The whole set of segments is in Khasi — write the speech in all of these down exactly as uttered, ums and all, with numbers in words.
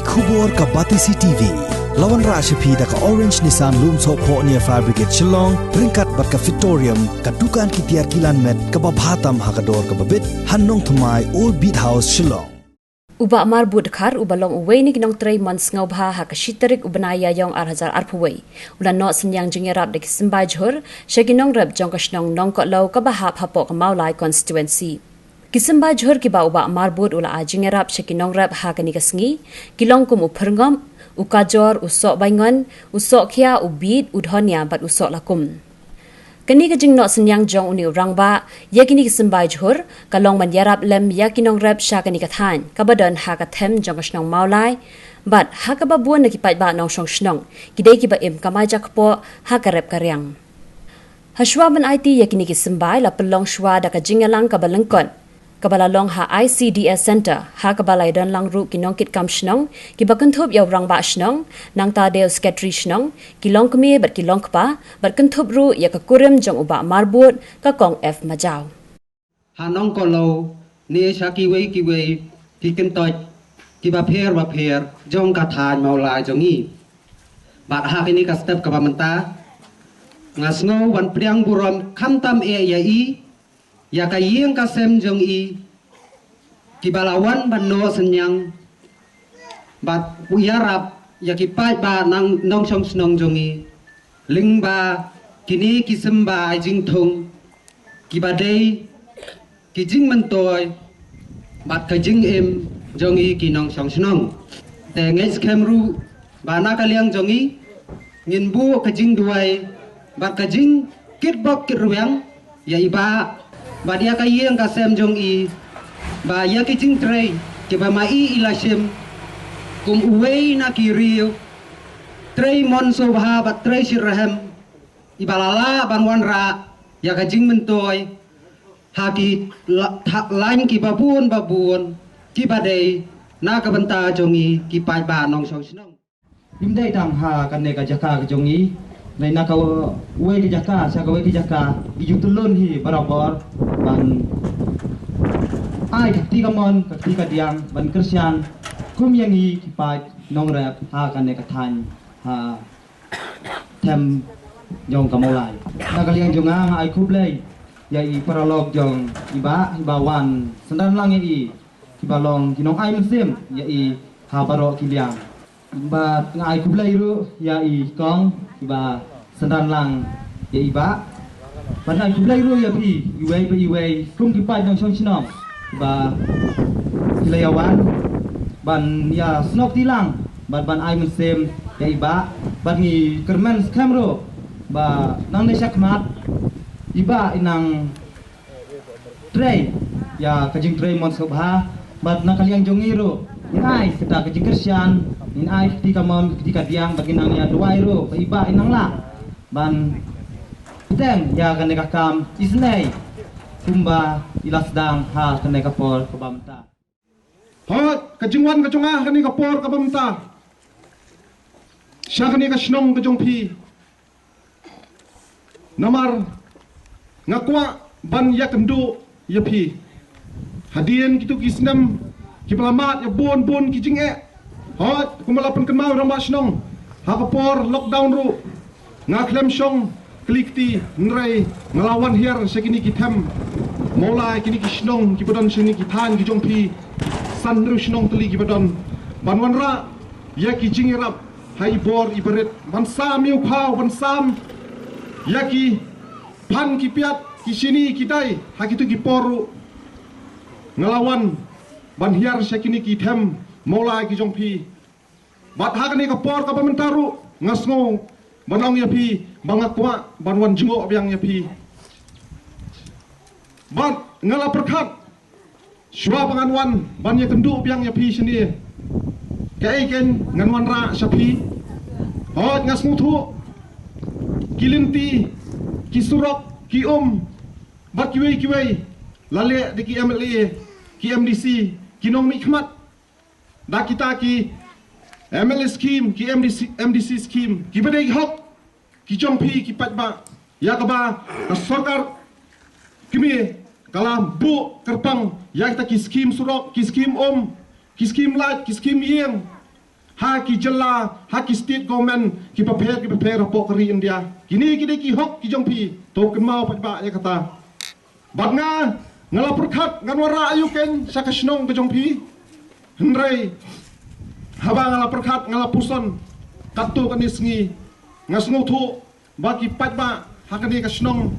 Khubor ka Batesi T V. La wanrah sha phi da ka Orange Nissan Lumsohphoh near Fire Brigade Shillong, ryngkat bad ka Fitorium, ka dukan ki tiar kilan met kaba bha tam ha ka dor kaba bit, ha Nongthymmai, Old Beat House, Shillong. U Bah Marbud Dkhar, uba long uwei na ki nongtrei mon sngewbha ha ka shi tarik u bnai Ïaïong ar hajar arphew wei, u la noh synñiang jingïarap da ki symbai jhur sha ki nongrep jong ka shnong Nongkohlew kaba hap hapoh ka Mawlai constituency. Ki symbai jhur kiba u Bah Marbud u la ai jingïarap sha ki nongrep ha kane ka sngi ki long kum u Phyrngop, u Kajor, u Sohbaingon, u Sohkhia, u Bit, u Dhonia bad u Sohlakum. Kane ka jingnoh synñiang jong une u rangbah ïa kine ki symbai jhur ka long ban ïarap lem ïa ki nongrep sha kane ka thaiñ kaba don ha ka them jong ka shnong Mawlai, bad ha kaba bun na ki paidbah nongshong shnong ki dei kiba im kamai jakpoh ha ka rep ka riang. Hashwa ban aiti ïa kine ki symbai la pynlong shwa da ka jingïalang kaba lyngkot kaba la long ha I C D S Center, ha kaba la ïadon lang ruh ki nongkitkam shnong kiba kynthup ïa u rangbah shnong, nangta de u sekretari shnong, ki longkmie bad ki longkpa, bad kynthup ruh ïa ka kurim jong u Bah Marbud, ka Kong F Majaw. Ha Nongkohlew ne sha kiwei kiwei ki kyntoit kiba pher ba pher jong ka thaiñ Mawlai jong ngi. Bad ha kane ka step kaba mynta nga sngew ban pdiang burom khamtam eh ïa i, ïa ka ïing ka sem jong i, kiba la wan ban noh synñiang bad ïarap ïa ki paidbah nongshong shnong jong i lyngba kine ki symbai jingthung kiba dei ki jingmyntoi bad ka jingim jong i ki nongshong shnong. Te ngeit skhem ruh ba na ka liang jong i ngin buh ka jingduwai bad ka jingkitbok kitrwiang ïa i Bah bad ïa ka ïing ka sem jong i, ba ïa ki jingtrei kiba ma i i la shim kum uwei na ki riew trei mon sngewbha bad trei shitrhem, iba la lah ban wanrah ïa ka jingmyntoi ha ki la-, tha-, lain kiba bun ba bun kiba dei na ka bynta jong i ki paidbah nongshong shnong. Im dei tang ha kane ka jaka ka jong i, dei na kawei ka jaka sha kawei ka jaka, i ju tylun hi barabor ban ai ka kti kamon ka kti kadiang ban kyrshan kum ïa ngi ki paid nongrep ha kane ka thaiñ, ha them jong ka Mawlai. Na ka liang jong nga, nga ai khublei ïa i paralok jong i Bah, iba wan synran lang ïa i, kiba long ki nongai mynsiem ïa i ha baroh ki liang. Bad nga ai khublei ruh ïa i Kong, iba synran lang ïa i Bah. Bad nga ai khublei ruh ïa phi iwei pa iwei kum ki paid nongshong shnong ba phi la ïa wan ban ïa snoh kti lang bad ban ai mynsiem ïa i Bah. Bad ngi kyrmen skhem ruh ba nangne shakhmat i Bah i nang trei ïa ka jingtrei mon sngewbha. Bad na ka liang jong ngi ruh ngin ai kata ka jingkyrshan, ngin ai ka kti kamon ka kti kadiang, bad ngin nang ïa duwai ruh ba i Bah i nang lah ban bteng ïa kane ka kam isynei kumba i la sdang ha kane ka por kaba mynta. Hooid, ka jingwan ka jong nga ha kane ka por kaba mynta sha kane ka shnong ka jong phi, namar nga kwah ban ïakynduh ïa phi. Hadien kito ki snem kiba la mad ïa bun bun ki jingeh, hooid, kumba la pynkynmaw rangbah shnong, ha ka por lockdown ruh nga khlem shong kli kti, hynrei nga la wan hiar sha kine ki them Mawlai, kine ki shnong kiba don sha kine ki thaiñ ki jong phi, san hynriew shnong tylli kiba don, ban wanrah ïa ki jingïarap ha i bor i barit, ban sam ïa u khaw, ban sam ïa ki phan ki piat, ki shini ki dai. Ha kito ki por ruh nga la wan ban hiar sha kine ki them Mawlai ki jong phi. Bad ha kane ka por kaba mynta ruh nga sngew ban ong ïa phi ba nga kwah ban wan jngoh biang ïa phi. Bad nga la pyrkhat shuwa ba ngan wan ban ïakynduh biang ïa phi shane, kaei kein ngan wanrah sha phi. Hooid, nga sngewthuh ki lynti, ki surok, ki um bad kiwei kiwei la leh da ki M L A, ki M D C, ki nongmihkhmat, da kita ki M L A scheme, ki M D C, M D C scheme, kiba dei ki hok ki jong phi ki paidbah, ïa kaba ka sorkar kmie ka la buh kyrpang ïa kita ki scheme surok, ki scheme um, ki scheme light, ki scheme ïing, ha ki jylla, ha ki state government kiba pher kiba pher hapoh ka ri India. Kine ki dei ki hok ki jong phi, to kynmaw pat ba ïa kata. Bad nga, nga la pyrkhat, ngan wanrah aïu kein sha ka shnong ka jong phi. Hynrei haba nga la pyrkhat, nga la puson katto katne sngi, nga sngewthuh ba ki paidbah ha kane ka shnong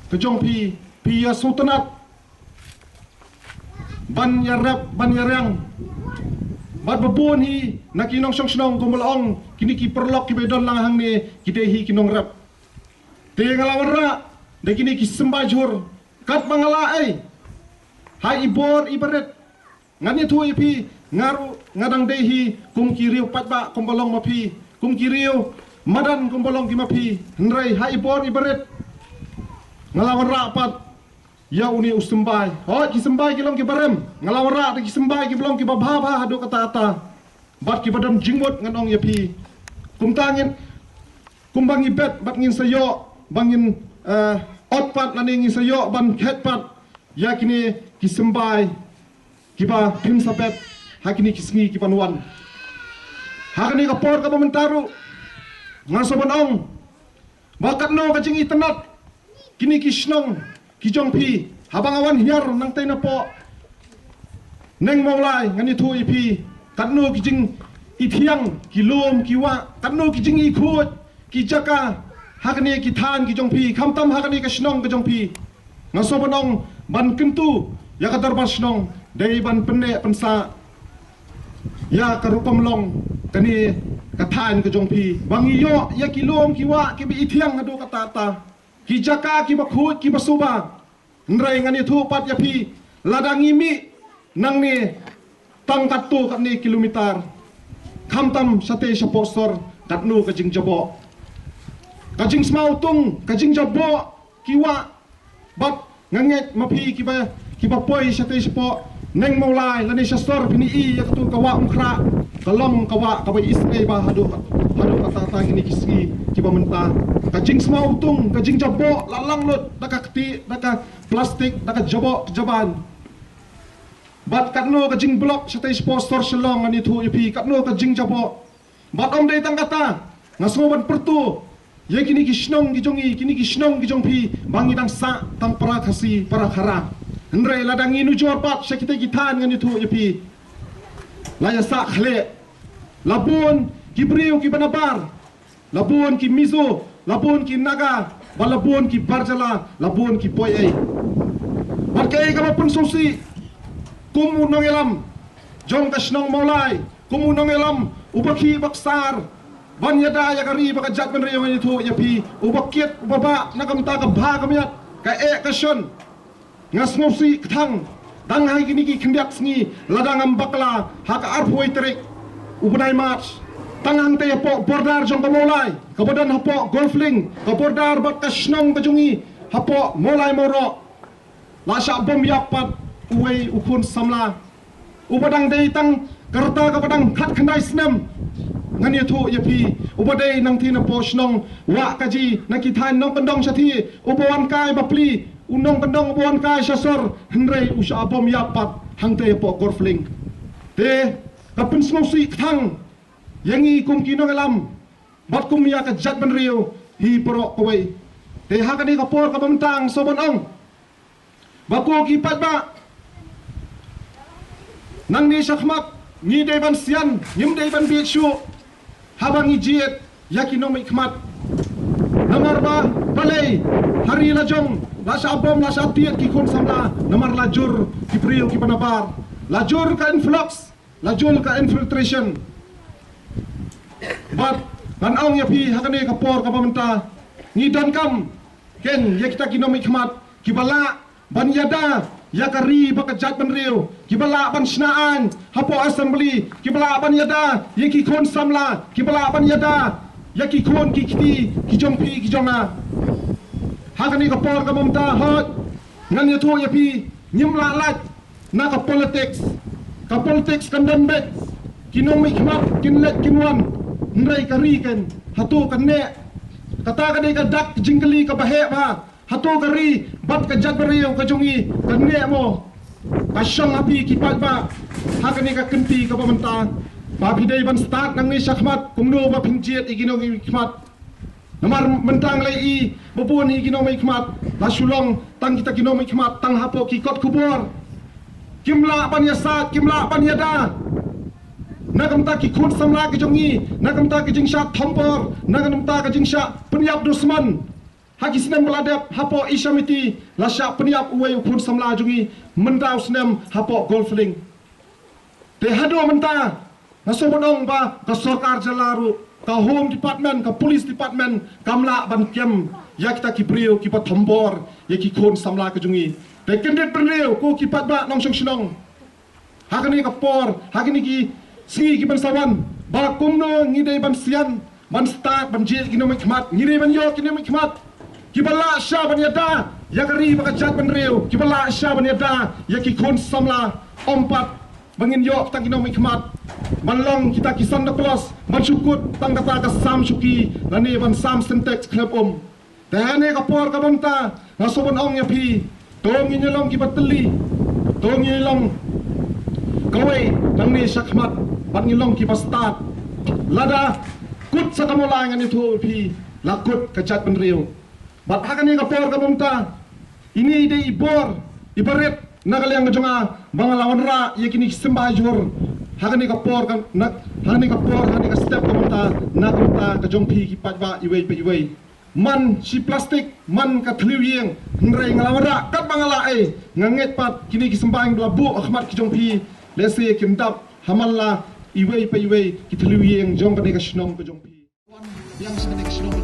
ka jong phi, phi ïa sngewtynnat ban ïarep, ban ïariang. Bad ba bun hi na ki nongshong shnong kumba la ong kine ki paralok kiba don lang hangne ki dei hi ki nongrep. Te nga la wanrah da kine ki symbai jhur katba nga la ai ha i bor i barit. Ngan ïathuh ïa phi, nga ruh nga dang dei hi kum ki riew paidbah kumba long ma phi, kum ki riew madan kumba long ki ma phi. Hynrei ha i bor i barit nga la wanrah pat ïa une u symbai. Hooid, ki symbai ki long kiba rem. Nga la wanrah da ki symbai kiba long kiba bha bha haduh katta katta, bad kiba don jingmut, ngan ong ïa phi. Kumta ngin, kumba ngi bet bad ngin sa ïoh ba ngin, eh, ot pat lane ngin sa ïoh ban khet pat ïa kine ki symbai kiba phin sa bet ha kine ki sngi ki ban wan. Ha kane ka por kaba mynta ruh nga sa ban ong ba katno ka jingitynnat kine ki shnong ki jong phi. Haba nga wan hiar nangtei napoh Neng Mawlai, ngan ïathuh ïa phi katno ki jingithiang ki lum ki wah, katno ki jingikhuid ki jaka ha kane ki thaiñ ki jong phi, khamtam ha kane ka shnong ka jong phi. Nga sa ban ong ban kyntu ïa ka dorbar shnong dei ban pynneh pynsah ïa ka rukom long kane ka thaiñ ka jong phi, ba ngi ïoh ïa ki lum ki wah kiba ithiang haduh katta katta, ki jaka kiba khuid kiba suba. Hynrei ngan ïathuh pat ïa phi, lada ngi mih nangne tang katto katne kilometer, khamtam shatei shapoh sor, katno ka jingjaboh, ka jingsmautung, ka jingjaboh ki wah. Bad nga ngeit ma phi kiba, kiba poi shatei shapoh Neng Mawlai lane sha sor, phin ïohi ïa katu ka wah Umkhrah, ka long ka wah kaba isynei bha haduh, haduh katta katta kine ki sngi kiba mynta. Ka jingsmautung, ka jingjaboh la lang lut da ka kti, da ka plastik, da ka jaboh jaban. Bad katno ka jingblok shatei shapoh sor Shillong, ngan ïathuh ïa phi katno ka jingjaboh. Bad ym dei tang kata, nga sngew ban pyrto ïa kine ki shnong ki jong ngi, kine ki shnong ki jong phi, ba ngi dang sah tang para Khasi, para Khara. Hynrei lada ngi nujor pat sha kitei ki thaiñ, ngan ïathuh ïa phi, la ïa sah khleh. La bun ki briew kiba nabar, la bun ki Mizo, la bun ki Naga, bad la bun ki barjala, la bun ki poi ei. Bad kaei kaba pynsngewsih, kum u nongïalam jong ka shnong Mawlai, kum u nongïalam uba khih ba ksar ban ïada ïa ka ri bad ka jaitbynriew, ngan ïathuh ïa phi, uba kit uba bah na ka bynta ka bha ka miat, ka eh ka shon. Nga sngewsih kthang, tang ha kine ki khyndiat sngi, lada ngam bakla ha ka arphew tarik u bnai March, tang hangtei hapoh border jong ka Mawlai kaba don hapoh Golf Link, ka border bad ka shnong ka jong ngi hapoh Mawlai Mawroh, la shah bom ïap pat uwei u khun samla uba dang dei tang ka rta kaba dang khatkhyndai snem. Ngan ïathuh ïa phi, uba dei nangtei napoh shnong Wahkaji, na ki thaiñ nongkyndong shathie, uba wan kai bapli, u nongkyndong uba wan kai sha sor, hynrei u shah bom ïap pat hangtei hapoh Golf Link. Te ka pynsngewsih kthang ïa ngi kum ki nongïalam bad kum ïa ka jaitbynriew hi baroh kawei. Te ha kane ka por kaba mynta nga sa ban ong ba ko ki paidbah, nangne shakhmat ngi dei ban sian, ngim dei ban bieit shuh haba ngi jied ïa ki nongmihkhmat. Namar ba balei, ha ri la jong la shah bom, la shah tied ki khun samla, namar la jur ki briew kiba nabar, la jur ka influx, la jur ka infiltration. Bad ngan ong ïa phi, ha kane ka por kaba mynta ngi donkam kein ïa kita ki nongmihkhmat kiba lah ban ïada ïa ka ri bad ka jaitbynriew, kiba lah ban shna aiñ hapoh Assembly, kiba lah ban ïada ïa ki khun samla, kiba lah ban ïada ïa ki khun ki kti ki jong phi ki jong nga. Ha kane ka por kaba mynta, hooid, ngan ïathuh ïa phi, ngim lah lait na ka politics. Ka politics kan don beit, ki nongmihkhmat kin leit kin wan, hynrei ka ri kan, hato kan neh? Kata ka dei ka dak jingkylli kaba heh bha. Hato ka ri bad ka jaitbynriew ka jong ngi kan neh mo? Ka shong ha phi ki paidbah ha kane ka kynti kaba mynta, ba phi dei ban stad nangne shakhmat kumno ba phin jied ïa ki nongmihkhmat. Namar mynta nga la ïohi ba bun ïa ki nongmihkhmat la shu long tang kita ki nongmihkhmat tang hapoh ki kot khubor. Kim lah ban ïasaid, kim lah ban ïada na ka bynta ki khun samla ki jong ngi, na ka bynta ki jingshah thombor, na ka bynta ka jingshah pynïap dusmon. Ha ki snem ba la dep hapoh Asia Miti la shah pynïap uwei u khun samla jong ngi, mynta u snem hapoh Golf Link. Te haduh mynta nga sngewbha ong ba ka sorkar jylla ruh, ka Home Department, ka Police Department kam lah ban kem ïa kita ki briew kiba thombor ïa ki khun samla ki jong ngi. Te kyndit briew ko ki paidbah nongshong shnong. Ha kane ka por, ha kine ki sngi kiban sa wan, ba kumno ngi dei ban sian, ban stad, ban jied ki nongmihkhmat, ngi dei ban ïoh ki nongmihkhmat kiba lah shuh ban ïada ïa ka ri bad ka jaitbynriew, kiba lah shuh ban ïada ïa ki khun samla, ym pat ba ngin ïoh tang ki nongmihkhmat ban long kita ki Santa Claus, ban shu kut tang kata ka sam shuki lane ban sam Sintex khlem um. Te ha kane ka por kaba mynta nga sngewbha ong ïa phi, to ngin ïa long kiba tylli, to ngin ïa long kawei nangne shakhmat, bad ngin long kiba stad. Lada kut sa ka Mawlai ngan ïathuh ïa phi, la kut ka jaitbynriew. Bad ha kane ka por kaba mynta, ine i dei i bor iba rit na ka liang ka jong nga ba nga la wanrah ïa kine ki symbai jhur ha kane ka por ka, na, ha kane ka por, ha kane ka step kaba mynta na ka bynta ka jong phi ki paidbah iwei pa iwei. Man shi plastik, man ka thliew ïing, hynrei nga la wanrah katba nga lah ei. Nga ngeit pat kine ki symbai ba la buh ha khmat ki jong phi, lehse kin dap ha man la iwei pa iwei ki thliew ïing jong kane ka shnong ka jong phi. Wan biang sha kane ka shnong